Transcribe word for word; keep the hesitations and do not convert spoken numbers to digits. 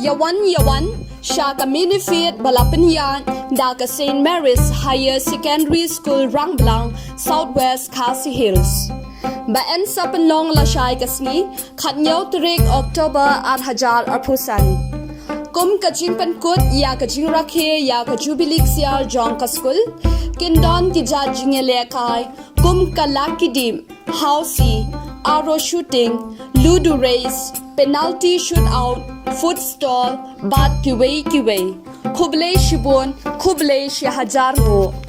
Ïa wan ïa wan sha ka mini feast ba la pynïaid da ka St Mary's Higher Secondary School, Rangblang, South West Khasi Hills. Ba yn sa pynlong lashai ka sngi khatñiew tarik October ar hajar arphew san. Kum ka jingpynkut ïa ka jingrakhe ïa ka Jubilee Ksiar jong ka skul, kin don ki jait jingïalehkai kum ka lak ki dip, housie, arrow shooting, ludo race, penalty shootout, food stall bad kiwei kiwei. Khublei shibun, khublei shi hajar nguh.